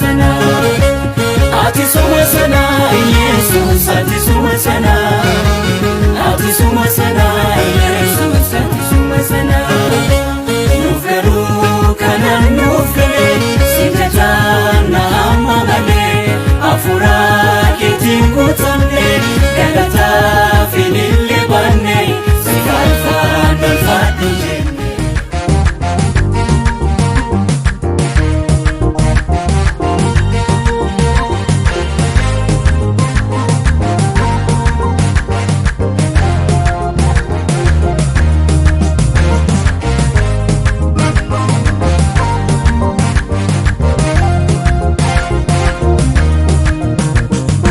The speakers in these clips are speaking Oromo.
sana, ati suma sana, Yesus ati suma sana, ati suma sana, Yesus ati suma sana. Nuuf garuu kanaan nuuf galee, si jajaanna amma malee, hafuura keetiin guutamne, galataaf ilillee baanne, si faarfanna ulfaadhu jenne.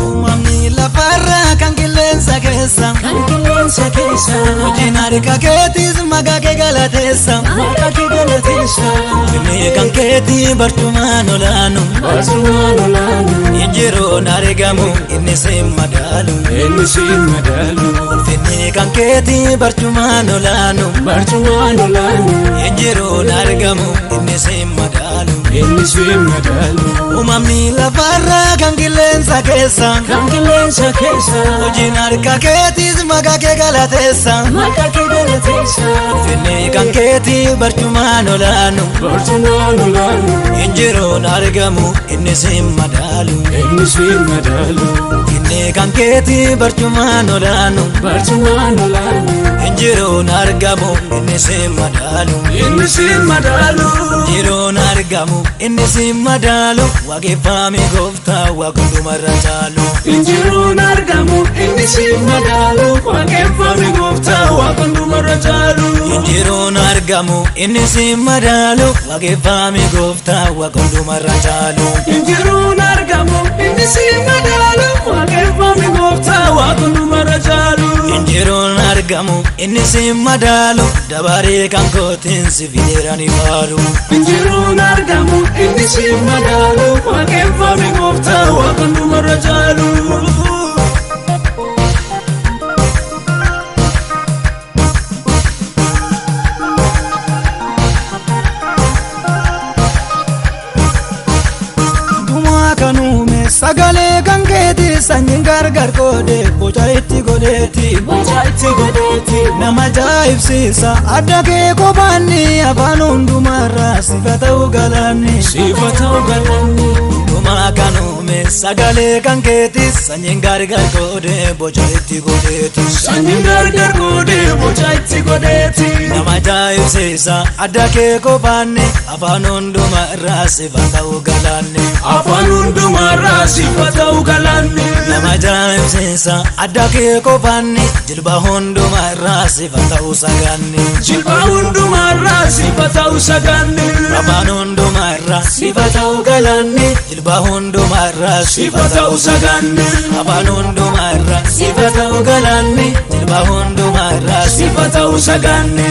Uumamni lafarraa kan qilleensa keessa. Kan qilleensa keessa. Hojiin harka keetiis maqaa kee galateessa. Maqaa kee galateessa. Finfinnee kan keetii barcumaan olaanu. Barcumaan olaanu. Injiroon argamu inni si madaalu. Inni si madaalu. Finfinnee kan keetii barcumaan olaanu. Barcumaan olaanu. Injiroon argamu inni si madaalu. Inni si madaalu. Uumamni lafarraa kan qilleensa keessa. Kan qilleensa keessa. Hojiin harka keetiis maqaa kee galateessa. Maqaa kee galateessa. Finfinnee kan keetii barcumaan olaanu. Barcumaan olaanu. Injiroon argamu inni si madaalu. Inni si madaalu. Finfinnee kan keetii barcumaan olaanu. Barcumaan olaanu. Injiroon argamu inni si madaalu. Inni si madaalu. Injiroon argamu inni si madaalu. Waaqeffame gooftaa waaqa hundumarra caalu. Injiruun argamu inni si madaalu. Waaqeffame gooftaa waaqa hundumarra caalu. Injiroon argamu inni si madaalu. Waaqeffame gooftaa waaqa hundumarra caalu. Injiruun argamu inni si madaalu. Waaqeffame gooftaa waaqa hundumarra caalu. Injiroon argamu inni si madaalu. Dabaree kan kootiin si fideerani faaru. Injiruun argamu inni si madaalu. Waaqeffame gooftaa waaqa hundumarra caalu. Dhumaa kan uume sagalee kan keeti sanyiin gargar qoode boca itti godheeti. Boca itti godheeti. Nama ajaa'ibsiisa adda kee kophaanni afaan hundumarraa sifa ta'uu galaanni. Sifa ta'uu galaanni. Dhumaa kan uume sagalee kan keeti sanyiin gargar qoode boca itti godheeti. Sanyiin gargar qoodee boca itti godheeti. Nama ajaa'ibsiisa adda kee kophaanni afaan hundumarraa sifa ta'uu galaanni. Afaan hundumarraa sifa ta'uu galaanni. Nama ajaa'ibsiisa adda kee kophaanni jilba hundumarraa sifa ta'uu sagaanni. Jilba hundumarraa sifa ta'uu sagaanni. Afaan hundumarraa sifa ta'uu galaanni jilba hundumarraa Sifa ta'uu sagaanni. Afaan hundumarraa sifa ta'uu galaanni jilba hundumarraa Sifa ta'uu sagaanni.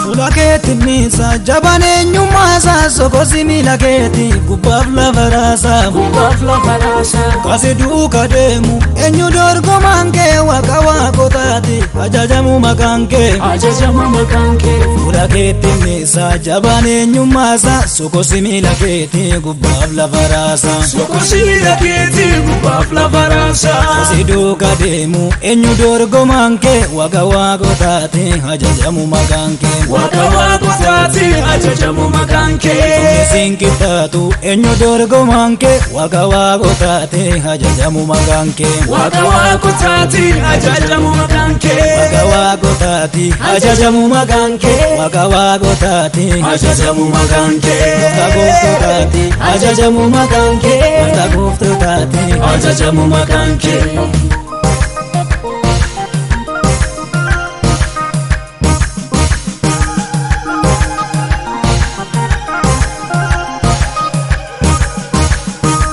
Fuula keetinniisa jabaan eenyummaasaa sokosi miila keeti gubbaaf lafa raasaa. Gubbaaf lafa raasaa. Kasi duuka deemu eenyu dorgomaan kee waaqa waaqotaati ajajamu maqaan kee. Ajajamu maqaan kee. Fuula keetinniisa jabaan eenyummaasaa sokosi miila keeti gubbaaf lafa raasaa. Sokosi miila keetii gubbaaf lafa raasaa. Kasi duuka deemu eenyu dorgomaan kee waaqa waaqotaati ajajamu maqaan kee. Waaqa waaqotaati ajajamu maqaan kee. Siin qixxaatu eenyu dorgomaan kee waaqa waaqotaati ajajamu maqaan kee. Waaqa waaqotaati ajajamu maqaan kee. Waaqa waaqotaati ajajamu maqaan kee. Waaqa waaqotaati Ajajamu maqaan kee. Gooftaa gooftotaati ajajamu maqaan kee. Gooftaa gooftotaati Ajajamu maqaan kee.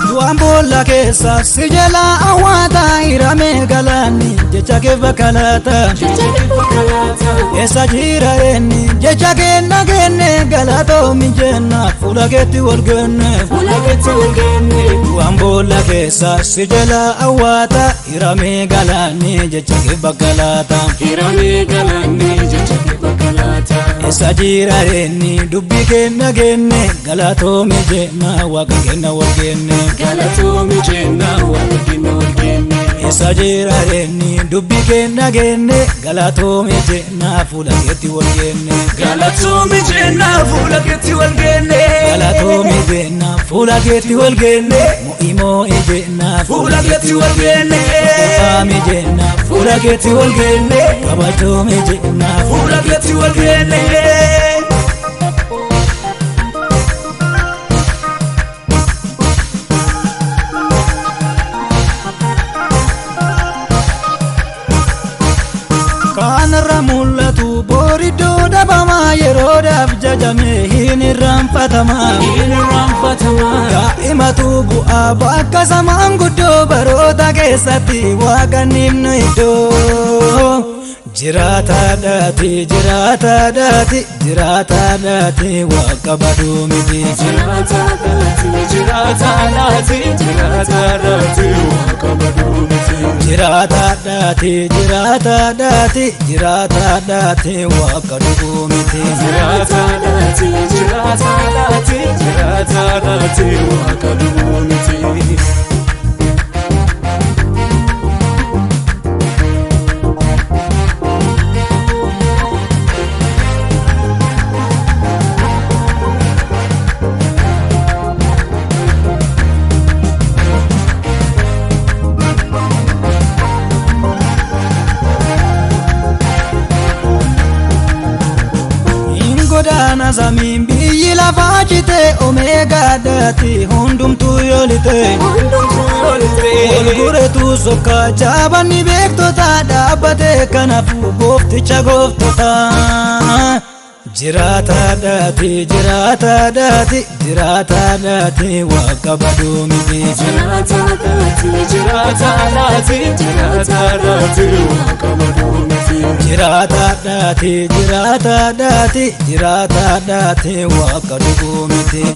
Du'aan boolla keessa si jala awwaata hiramee galaanni jecha kee bakka laata. Eessa jira inni jecha kenna kenne galatoomi jenna fuula keetti wal kenne. Fuula keetti wal kenne. Waan boolla keessa si jala awwaata hiramee galaanni jecha kee bakka laata. Hiramee galaanni jecha kee bakka laata. Eessa jira inni dubbii kenna kenne galatoomi jenna waaqa kenna wal kenne. Galatoomi jenna waaqa kenna wal kenne. Eessa jira inni dubbii kenna kenne galatoomi jenna fuula keetti wal kenne. Galatoomi jenna fuula keetti wal kenne. Galatoomi jenna fuula keetti wal kenne. Mo'i mo'i jenna Fuula keetti wal kenne. Faami jenna fuula keetti wal kenne. Kabajoomi jenna Fuula keetti wal kenne. Kanarra mul'atu booriddoo dhabamaa yeroodhaaf jajame hin irraanfatamaa. Hin irraanfatamaa. Daa'imatu bu'aa bakka samaan guddoo baroota keessatti waaqanniif iddoo. Jiraataadhaati jiraataadhaati jiraataadhaati waaqa baduu miti. Jiraataadhaati jiraataadhaati jiraataadhaati waaqa baduu miti. Jiraataadhaati jiraataadhaati jiraataadhaati waaqa dhuguu miti. Jiraataadhaati jiraataadhaati jiraataadhaati waaqa dhuguu miti. Godaana samiin biyyi lafaa cite omeegaadhaati hundumtuu yoolite. Walguretu sokka jaabanni beektota dhaabbate kanaafuu goofticha gooftota. Jiraataadhaati jiraataadhaati jiraataadhaati waaqa baduu miti. Jiraataadhaati jiraataadhaati jiraataadhaati waaqa baduu miti. Jiraataadhaati jiraataadhaati jiraataadhaati waaqa dhuguu miti.